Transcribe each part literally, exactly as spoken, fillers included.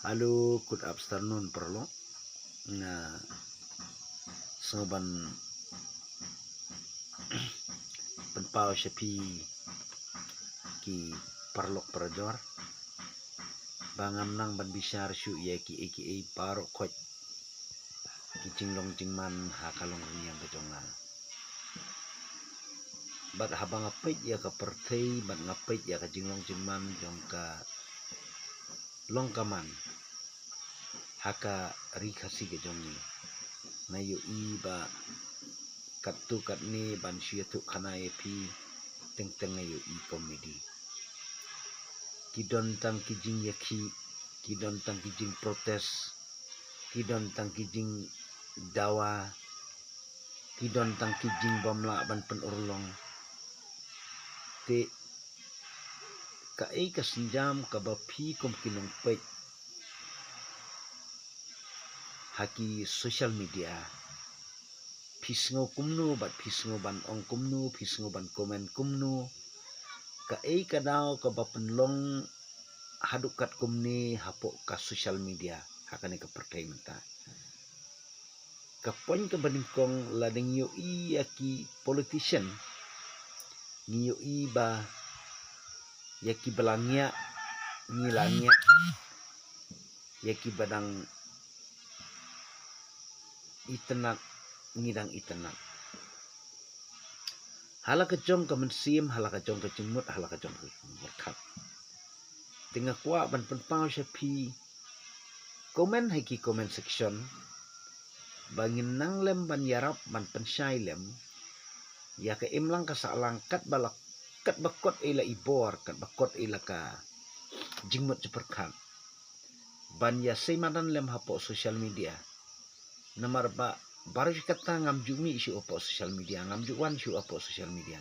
Hello, good afternoon paralok. Nga sngew ban pynpaw sha phi ki paralok parajor ba ngam nang ban bishar shuh ïa kiei kiei baroh khoit ki jinglong jingman ha ka long rynïeng ka jong nga. Bad haba nga peit ïa ka pyrthei bad nga peit ïa ka jinglong jingman jong ka long ka man ha ka ri Khasi ka jong ngi, nga ïohi ba katto katne ban shu ïathuh khana ïa phi, teng teng nga ïohi komedi. Ki don tang ki jingïakhih, ki don tang ki jingprotest, ki don tang ki jingdawa, ki don tang ki jingbymlah ban pynurlong. Te kaei ka sienjam kaba phi kum ki nongpeit ha ki social media, phi sngew kumno bad phi sngew ban ong kumno, phi sngew ban comment kumno? Kaei ka daw kaba pynlong haduh katkumne hapoh ka social media ha kane ka pyrthei mynta? Ka point kaba nyngkong, lada ngi ïohi ïa ki politician, ngi ïohi ba ïa kiba la ngiah ngi la ngiah, ïa kiba dang itynnad ngi dang itynnad. Ha la ka jong ka mynsiem, ha la ka jong ka jingmut, ha la ka jong ka jingpyrkhat. Te nga kwah ban pynpaw sha phi, comment ha ki comment section ba ngin nang lem ban ïarap ban pynshai lem ïa ka imlang ka sahlang, katba la, katba kot ei la i bor, katba kot ei la ka jingmut jingpyrkhat, ban ïasei madan lem hapoh social media. Namar ba baroh shi katta ngam ju mih shuh hapoh social media, ngam ju wan shuh hapoh social media.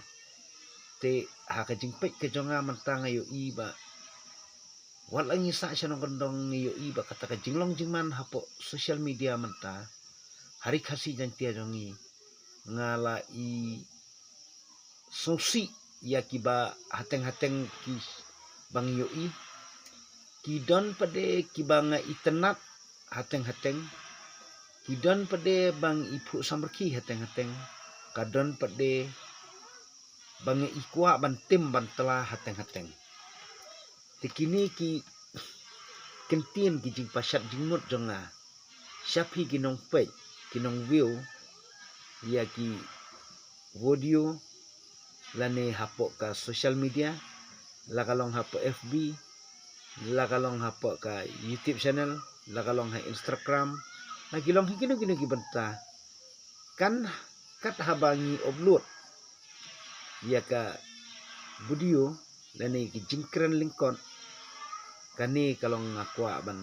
Te ha ka jingpeit ka jong nga mynta nga ïohi ba wat la ngi sah sha nongkyndong ngi ïohi ba kata ka jinglong jingman hapoh social media mynta ha ri Khasi Jaiñtia jong ngi, nga la i sngewsih ïa kiba hateng hateng kiba ngi ïohi. Ki don pat de kiba nga itynnad hateng hateng, ki don pat de ba ngi phuh samrkhie hateng hateng, ka don pat de ba ngi kwah ban tim ban tla hateng hateng. Te kine ki kyntien ki jingpashat jingmut jong nga sha phi ki nongpeit, ki nong view ïa ki video, lane hapoh ka social media, la ka long hapoh F B, la ka long hapoh ka YouTube channel, la ka long ha Instagram, la ki long ha kino kino ki bynta. Kan kat haba ngi upload ïa ka video lane ki jingkren lyngkot, kane ka long nga kwah ban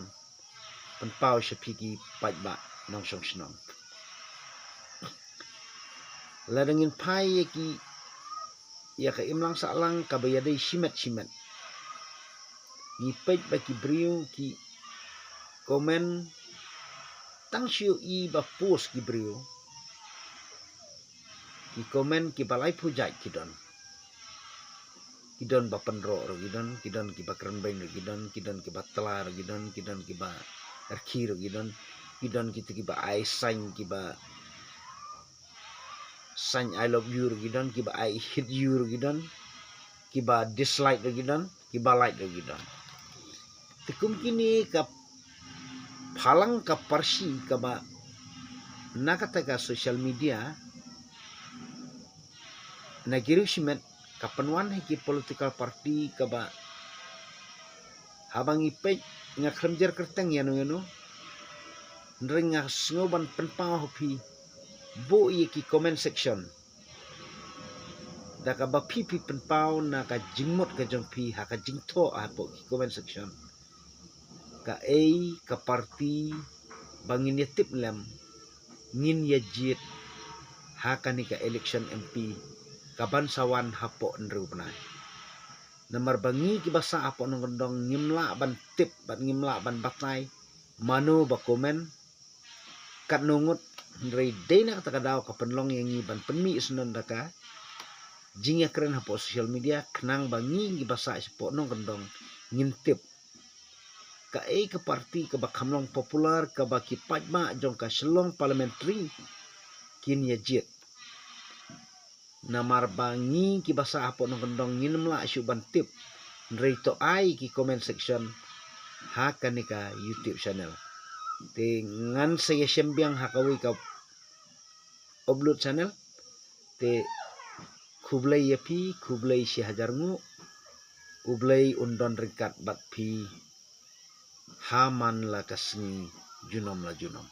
pynpaw sha phi ki paidbah nongshong shnong. Lada ngin phai ïa ki, ïa ka imlang sahlang kaba ïadei shimet shimet, ngi peit ba ki briew ki comment, tang shu ïohi ba post ki briew, ki comment kiba laiphew jait ki don. Ki don ba pynroh ruh ki don, ki don kiba kren beiñ ruh ki don, ki don kiba tla ruh ki don, ki don kiba rkhie ruh ki don, ki don kito kiba ai sign, kiba sign I love you ruh ki don, kiba I hate you ruh ki don, kiba dislike ruh ki don, kiba like ruh ki don. Te kum kine ka phalang ka parsi kaba na kata ka social media, na ki riew shimet, ka pynwan ha ki political party kaba haba ngi peit, nga khlem jer kyrteng ïano ïano, hynrei nga sngew ban pynpaw ha phi, buh ïa ki comment section da kaba phi phi pynpaw na ka jingmut ka jong phi ha ka jingthoh hapoh ki comment section. Kaei ka party ba ngin ïa tip lem, ngin ïa jied ha kane ka election M P kaban sa wan hapoh hynriew bnai. Namar ba ngi kiba sah hapoh nongkyndong ngim lah ban tip bad ngim lah ban batai mano ba comment, katno ngut, hynrei dei na kata ka daw ka pynlong ïa ngi ban pynmih sngewbha da ka jingïakren hapoh social media, khnang ba ngi kiba sah shapoh nongkyndong ngin tip. kaei ka party kaba kham long popular, kaba ki paidbah jong ka Shillong Parliamentary kin ïa jied. Namar ba ngi kiba sah hapoh nongkyndong ngim lah shuh ban tip. Hynrei to ai ki comment section ha kane ka YouTube channel. Te ngan sa ïashem biang ha kawei ka upload channel. Te khublei ïa phi, khublei shi hajar nguh. U Blei un don ryngkat bad phi ha man la ka sngi junom la junom.